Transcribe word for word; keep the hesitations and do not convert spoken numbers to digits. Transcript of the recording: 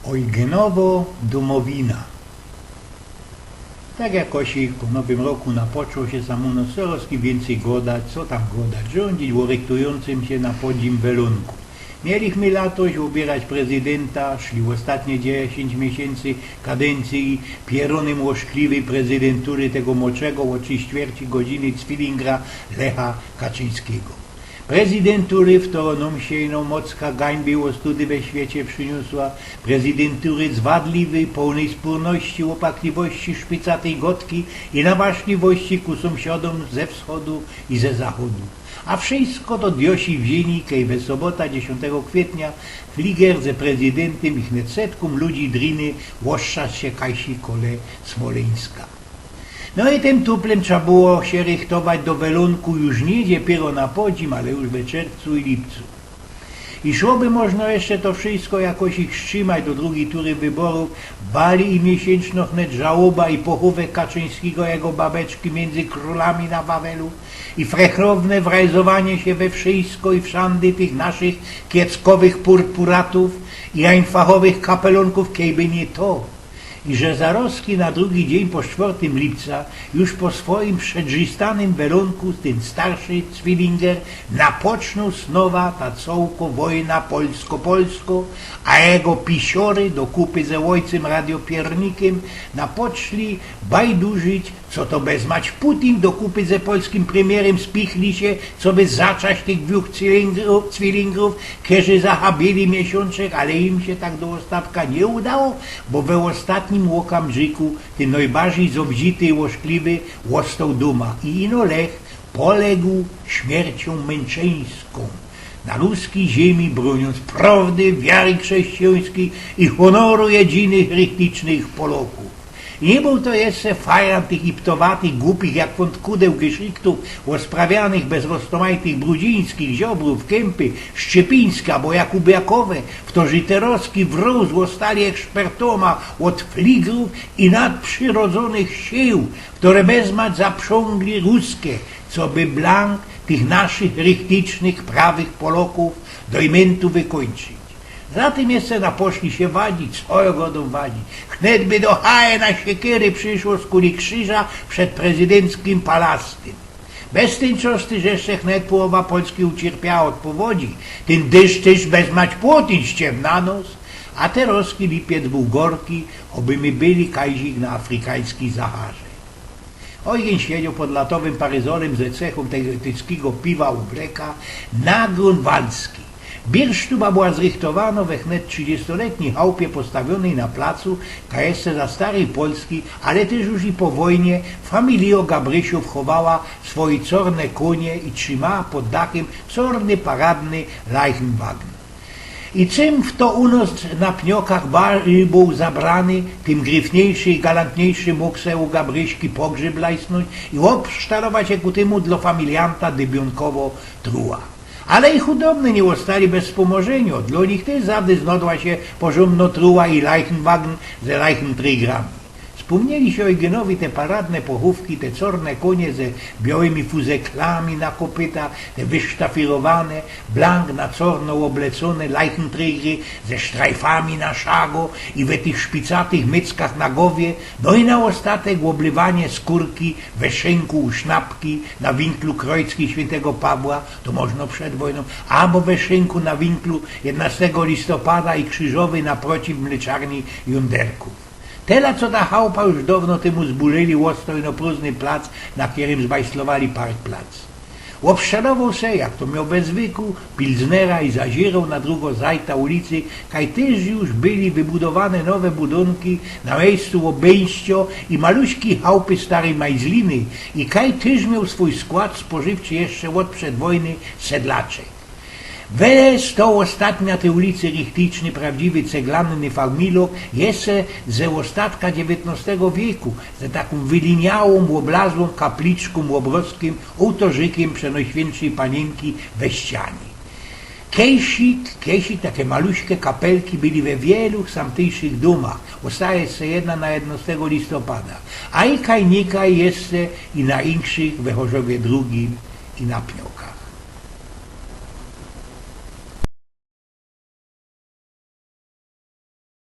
Eugynowo dōmowina. Tak jakoś po nowym roku napoczło sie samo, no, corŏz wiyncyj godać, co tam godać, rzōndzić, ô rychtujōncym sie na podzim welōnku. Mieliśmy latoś ôbierać prezydynta, szli ôstatnie dziesiyńć miesiyncy kadencyje pierōnym ôszkliwyj prezydyntury tego młodszego ô trzi ćwierci godziny cwilingra Lecha Kaczyńskigo. Prezydyntury, w to nōm sie ino mocka gańby i ôstudy we świecie prziniosła, prezydyntury zwadliwyj, połnyj spōrności, ôpakliwości, szpycatyj godki i nabaśliwości ku sōmsiadōm ze wschodu i ze zachodu. A wszysko to diosi w ziyni, kej we sobota, dziesiōntego kwietnia, fliger ze prezydyntym i wnet setkōm ludzi driny ôstrzasł sie kajsi kole Smolyńska. No i tym tuplym trza było sie rychtować do welōnku, już niy dopiyro na podzim, ale już we czerwcu i lipcu. I szłoby można jeszcze to wszysko jakoś ich strzimać do drugij tury wyborōw, bali i miesiynczno wnet żałoba i pochōwek Kaczyńskigo, jego babeczki miyndzy krōlami na Wawelu, i frechlowne wrajzowanie sie we wszysko i wszandy tych naszych kieckowych purpuratōw i ajnfachowych kapelōnkōw, kejby niy to, i że zarozki na drugi dziyń po sztwortym lipca, już po swojim przedrzistanym welōnku, tyn starszy cwilinger napocznoł znowa ta cołko wojna polsko-polsko, a jego pisiory dokupy ze ôjcym radiopiyrnikym napoczli bajdużyć, co to bezmać Putin dokupy ze polskim prymierym spichli sie, coby zaczać tych dwōch cwilingrōw, cwilingrōw, kerzy zahabili miesiōnczek, ale im sie tak do ôstatka niy udało, bo we ôstatnim ôkamrziku tyn nojbardzij zobzity i ôszkliwy ôstoł dōma. I ino Lech poległ śmierciōm mynczyńskōm na ruskij ziymi, brōniōnc prowdy, wiary chrześcijańskij i honoru jedzynych, richtycznych Polokōw. I niy bōł to jeszcze fajran tych iptowatych, gupich jak fōnt kudeł geszichtōw, ôsprawianych bez roztomajtych Brudzińskich, Ziobrōw, Kępy, Szczepińska abo Jakubiakowe, ftorzy terozki wrōz ôstali ekspertōma ôd fligrōw i nadprzyrodzōnych siył, ftory bezmać zaprzągli ruske, coby blank tych naszych richtycznych, prawych Polokōw do imyntu wykōńczyć. Zatym jeszcze naposzli sie wadzić, co jŏ godōm wadzić. Wnet by do Haje na siekery prziszło skuli krziża przed prezydynckim palastym. Bez tyn czŏs tyż jeszcze wnet połowa Polski ucierpiała ôd powodzi, tyn dyszcz tyż bezmać Putin ściew na nos, a terozki lipiec bōł gorki, ôby my byli kajzik na afrikańskij Zaharze. Ojgyn siedzioł pod latowym paryzolym ze cechōm tego tyckigo piwa u Bleka na Grunwaldzkij. Birsztuba była zrychtowanŏ we wnet trzidziestoletnij chałpie postawiōnyj na placu, kaj jeszcze za staryj Polski, ale tyż już i po wojnie, familijŏ Gabrysiōw chowała swoje corne kōnie i trzimała pod dachym corny, paradny Leichenwagen. I czym fto u nos na pniokach ba-, bōł zabrany, tym gryfniejszy i galantniejszy mōg se u Gabryśki pogrzyb lajsnōńć i ôbsztarować jako tymu dlŏ familianta dybiōnkowo truła. Ale i chudobny niy ôstali bez spōmożyniŏ, dlŏ nich tyż zawdy znŏdła sie porzōndnŏ truła i Leichenwagen ze Leichenträgrami. Spōmnieli sie Ojgynowi te paradne pochōwki, te corne kōnie ze biołymi fuzeklami na kopyta, te wysztafirowane, blank na corno ôblecōne Leichenträgry ze sztrajfami na szago i we tych szpicatych myckach na gowie, no i na ôstatek ôblywanie skōrki we szynku u Sznapki na winklu Krojcki świyntego Pawła, to możno przed wojnōm, abo we szynku na winklu jednŏstego listopada i krziżowyj naprociw mleczarni Junderkōw. Tela, co ta chałpa już downŏ tymu zbuleli, ôstŏł ino prōżny plac, na kerym zbajslowali parkplac. Ôbszczarowoł se, jak to mioł we zwyku, pilznera i zaziroł na drugõ zajta ulicy, kaj tyż już byli wybudowane nowe budōnki na mejscu ôbyńściŏ i maluśkij chałpy staryj Majzliny, i kaj tyż mioł swōj skłŏd spożywczy jeszcze ôd przedwojny sedlaczek. Wele stŏł ôstatnio na tyj ulicy richtyczny, prawdziwy ceglanny familijŏk, jeszcze ze ôstatka dziewiyntnŏstego wieku, ze takōm wyliniałōm, ôblazłōm kapliczkōm, ôbrozkym, ôłtorzykym Przenojświyntszyj Paniynki we ścianie. Kejsik, kejsik take maluśke kapelki byli we wielu samtyjszych dōmach, ôsta jeszcze jedna na jednŏstego listopada, a i kaj nikaj jeszcze i na inkszych, we Chorzowie Drugim i na Pniokach.